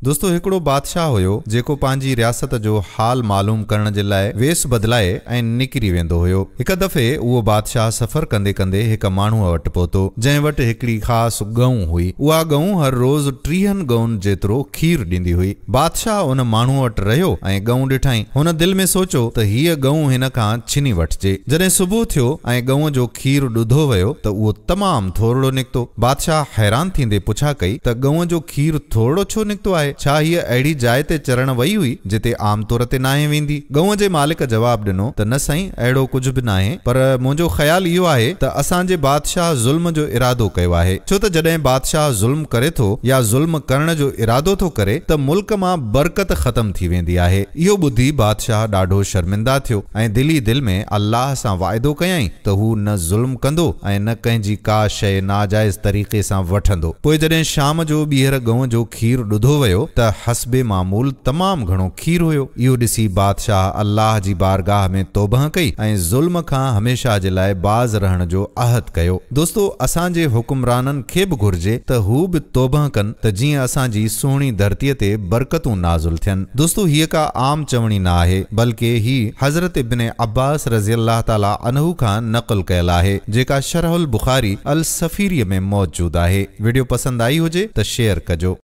دوستو هڪڙو بادشاهه هيو جيڪو پنهنجي رياست جو حال معلوم ڪرڻ جي لاء ويس بدلائي ۽ نڪري ويندو هيو. هڪ دفعي اهو بادشاهه سفر ڪندي ڪندي هڪ ماڻهوء وٽ پهتو، جنهن وٽ هڪڙي خاص ڳئون هئي. اها ڳئون هر روز ٽيهن ڳئون جيترو کير ڏيندي هئي. بادشاهه ان ماڻهوء وٽ رهيو ۽ ڳئون ڏٺائين. هن دل ۾ سوچيو ته هيء ڳئون هن کان ڇني وٺجي. جڏهن صبح ٿيو ۽ ڳئون جو کير ڏڌو ويو ته اهو تمام ٿورڙو نڪتو. بادشاهه حيران ٿيندي پڇا ڪئي ته ڳئون جو کير ٿورڙو ڇو نڪتو آهي؟ ڇا هيء اهڙي جاء تي چرڻ وئي هئي، جتي عام طور تي ناهي ويندي؟ ڳئون جي مالڪ جواب ڏنو ته نه سائين، اهڙو ڪجهه به ناهي، پر منهنجو خيال اهو آهي ته اسان جي بادشاهه ظلم جو ارادو ڪيو آهي، ڇو ته جڏهن بادشاهه ظلم ڪري ٿو يا ظلم ڪرڻ جو ارادو ٿو ڪري ته ملڪ مان برڪت ختم ٿي ويندي آهي. اهو ٻڌي بادشاهه ڏاڍو شرمنده ٿيو ۽ دل ئي دل ۾ الله سان واعدو ڪيائين ته هو نه ظلم ڪندو ۽ نه ڪنهن جي ڪا شيء ناجائز طريقي سان وٺندو. پوء جڏهن شام جو ٻيهر ڳئون جو کير ڏڌو ويو ته حسب معمول تمام گهڻو کير هيو. اهو ڏسي بادشاهه الله جي بارگاهه ۾ توبهه ڪئي ۽ ظلم کان هميشه جي لاء باز رهڻ جو عهد ڪيو. دوستو اسان جي حڪمرانن کي به گهرجي ته هو به توبهه ڪن ته جيئن اسان جي سهڻي ڌرتيء تي برڪتون نازل ٿين. دوستو هيء ڪا عام چوڻي نه آهي بلڪه هي حضرت ابن عباس رضي الله تعالٰي عنه کان نقل ڪيل آهي جيڪا شرح البخاري السفيري ۾ موجود آهي. وڊيو پسند آئي هجي ته شيئر ڪجو.